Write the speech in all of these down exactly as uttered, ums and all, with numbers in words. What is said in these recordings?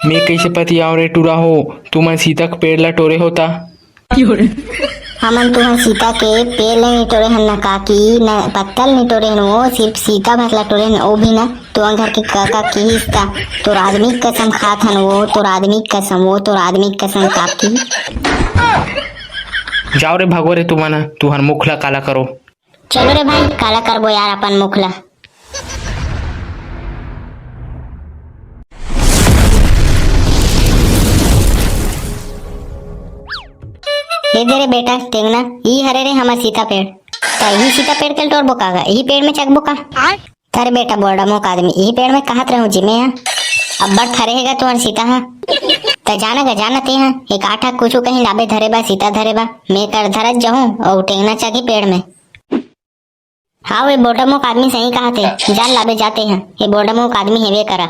मैं कइसे पतियाव रे टूरा हो, तुमन सीता के पेड़ ला टोरे हो ता? हमन तुहर सीता के पेड़ ले नइ टोरे हन न काकी, न पत्ता ले नइ टोरे हन, वो सिर्फ सीता भर ला टोरे हन, वो भी न तुहर घर के काका किहिस ता। तोर आदमी के कसम खात हन वो, तोर आदमी के कसम, वो तोर आदमी के कसम काकी। जाओ रे, भगो रे तुमन, तुहर मुख ला काला करो। चलो रे भाई, काला करबो यार अपन मुख ला। ए दे रे बेटा टेंगना, ई हरे रे हमर सीता पेड़। त इही सीता पेड़ के टोरबो का गा? इही पेड़ में चघबो का? अरे बेटा बोड़ा मुख आदमी, इही पेड़ में कहत रहूं जी मैं हा। अब्बड़ फरे हेगा तुहर सीता हा। त जाना गा, जाना ते हा, एक आठा कुछु कहीं लाबे धरे बा, सीता धरे बा। मैं कर धरत जाहूं अउ टेंगना चघी पेड़ में। हाव, ए बोड़ा मुख आदमी सही कहत हे, जान लाबे जाते हैं, ए बोड़ा मुख आदमी हेवे करा।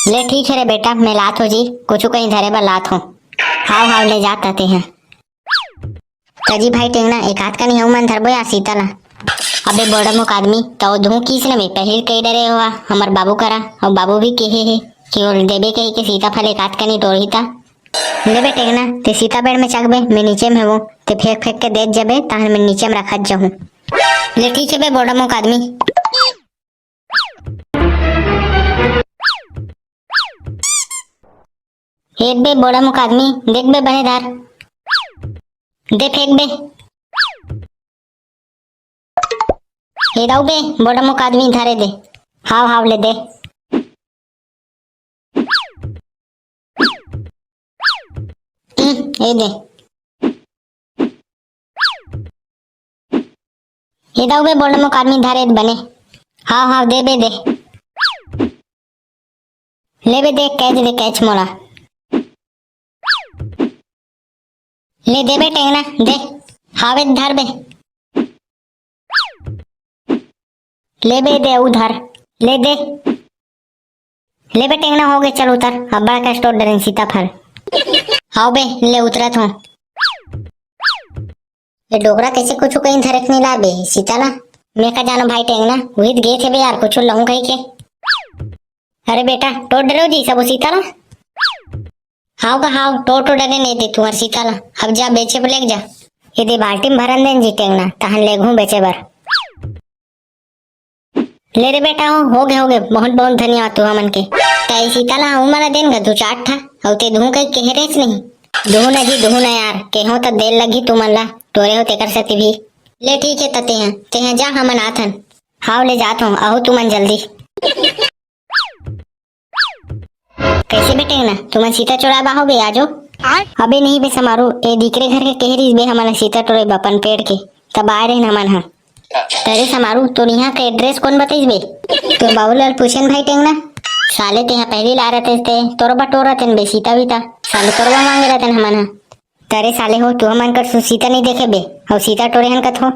ले ठीक है रे बेटा, मैं लात हो जी, कुछु कहीं धरे बर लात हो। हाव, हाव, ले जात आते हैं। त जी भाई टेंगना, एक हाथ का नहीं हूं मन धरबो यार सीता ला। अबे बोड़ा मुख आदमी, त ओ धूं किस ने बे, पहले कही डरे हुआ, हमर बाबू करा, और बाबू भी कहे हे कि वो देबे कही के सीता फल एक हाथ का नहीं टोरही ता। ले बे टेंगना, ते सीता पेड़ में चघबे, मैं नीचे में हूं, ते फेंक फेंक के देत जबे, ताहन मैं नीचे में रखत जाहूं। ले ठीक है बे बोड़ा मुख आदमी। हे बे बोड़ा मुख आदमी, देख बे बने धार। दे फेंक बे। हे दाऊ बे, बोड़ा मुख आदमी धारे दे। हाव, हाव, ले दे। हम्म, ए दे। ए दाऊ बे, बोड़ा मुख आदमी धारे बने। हाव, हाव, दे बे, दे। ले बे, दे, कैच दे, कैच मोला। ले दे बे, टेंगना, दे। हाव बे, धर बे। ले बे, दे, उधर। ले दे। ले बे, टेंगना हो गे, चल उतर। अब्बड़ कस टोर डरेन सीता फल। हाव बे, ले उतरत हों। ये डोकरा कैसे कुछु कहीं धरक नहीं ला बे, सीता ला? मैं का जानो भाई टेंगना, उहित गे थे बे यार, कुछु लहूं कही के। अरे बेटा, टोर डरेव जी सब सीता ला? हाव का हाव, टोर टोर डरे नहीं दे तुहर सीता ला। अब जा बेचे बर लेग जा। ये दे बाल्टी में भरन देन जी टेंगना, तहन लेगहूं बेचे बर। ले रे बेटा हो, हो गे, हो गे, बहुत बहुत धन्यवाद तुहा मन के। तई सीता ला हमू मन ला देन गा दू चार ठा, अउ ते दुहू कही कहे रेस नहीं। दुहू न जी, दुहू न यार, केहो त देर लगही तुमन ला, टोरे हो तेकर सेती भी। ले ठीक है त तेहा, तेहा जा हमन आथन। हाव ले जात हों, अहो तुमन जल्दी। कैसे बे टेंगना, तुमन सीता टोरे बर आहो बे, आजो? अबे नहीं बे समारू, ए दीकरे घर के कहे रहिस बे हमन ला सीता टोरे बर अपन पेड़ के, तब आए रहेन हमन हा। तरे समारू, तोर इहाँ के एड्रेस कोन बतइस बे? तोर बाबूलाल पूछेन भाई टेंगना। साले तेहा पहली ला रहते ते, तोर बर टोर रहतेन बे सीता बीता। साले तोर बर मांगे रहतेन हमन हा। तरे साले हो, तुहा मन कर सु सीता नहीं देखे बे, अउ सीता टोरे हन कथो।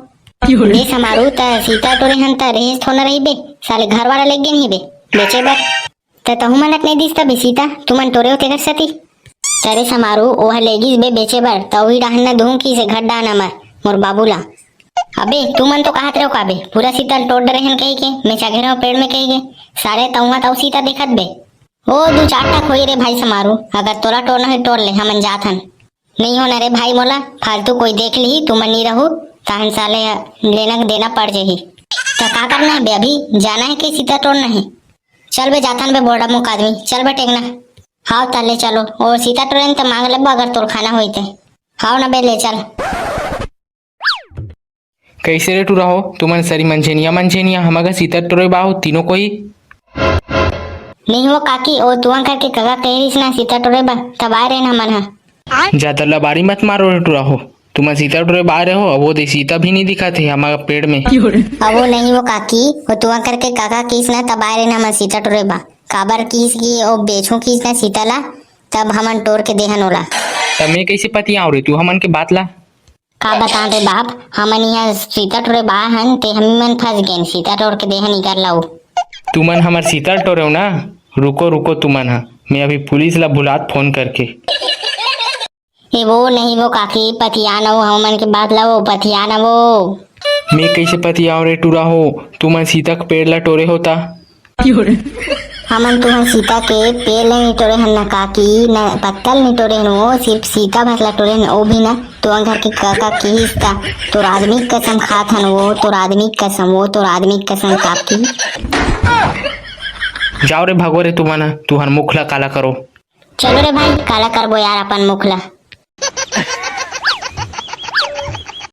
बे समारू, त सीता टोरे हन त रेहेस थोना रही बे, साले घर वाला लेग गेन ही बे, बेचे बर। त तहू मन ला नहीं दिस त बे सीता, तुमन टोरे हो तेकर सेती। तरे समारू, ओह लेगिस बे बेचे बर, त ओही डाहन न दुहूं किसे घर डाहन अमर, मोर बाबू ला। अबे, तुमन तो कहत रहो का बे, पूरा सीता ल टोर डरे हन कही के, मैं चघे रहो पेड़ में कही के, साले तउहा तउ सीता देखत बे। ओ, दू चार ठा खोई रे भाई समारू, अगर तोला टोरना हे टोर ले, हमन जात हन। नहीं हो ना रे भाई मोला, फालतू कोई देख लिही, तुमन नहीं रहू, तहन साले लेना देना पड़ जही। त का करना है बे अभी? जाना है कि सीता टोरना है? चल बे जाथन बे बोड़ा मुख आदमी, चल बे टेंगना। हाव त ले चलो, ओ सीता टोरेन त मांग लेबो अगर तोर खाना होई ते। हाव ना बे ले चल। कैसे रे टूरा हो, तुमन सरी मंझेनिया मंझेनिया हमर घर सीता टोरे बर आहो तीनों कोई? नहीं हो काकी, ओ तुहर घर के कका कहे रहिस ना सीता टोरे बर, तब आए रहेन हमन हा। ज्यादा लबारी मत मारो रे टूरा हो, तुमन सीता टोरे बर आए रहे हो, अब वो दे सीता भी नहीं दिखत हे हमर पेड़ में। अब वो नहीं हो काकी, ओ तुहर घर के कका किहिस ना तब आए रहेन हमन सीता टोरे बर, काबर किहिस कि ओ बेचहूं किहिस ना सीता ला, तब हमन टोर के देहन ओला। त मैं कैसे पतियाव रे तू हमन के बात ला? का बतां रे बाप, हमन इहाँ सीता टोरे बर आए हन, ते हमी मन फंस गेन, सीता टोर के देहन इकर लऊ। तुमन हमर सीता टोरेव ना, रुको, रुको तुमन ह, मैं अभी पुलिस ला बुलात फोन करके। ए वो नहीं वो काकी, पतिया न वो, हमन के बात ला वो, पतिया न वो। मैं कैसे पतियाव रे टूरा हो, तुमन सीता के पेड़ ला टोरे हो ता? हमन तुहर सीता के पेड़ ले नइ टोरे हन न काकी, न पत्ता ले नइ टोरे हन, वो सिर्फ सीता भर ला टोरे हन, वो भी न तुहर घर के काका किहिस ता। तोर आदमी के कसम खात हन वो, तोर आदमी के कसम, वो तोर आदमी के कसम काकी। जाओ रे, भगो रे तुमन, तुहर मुख ला काला करो। चलो रे भाई, काला करबो यार अपन मुख ला।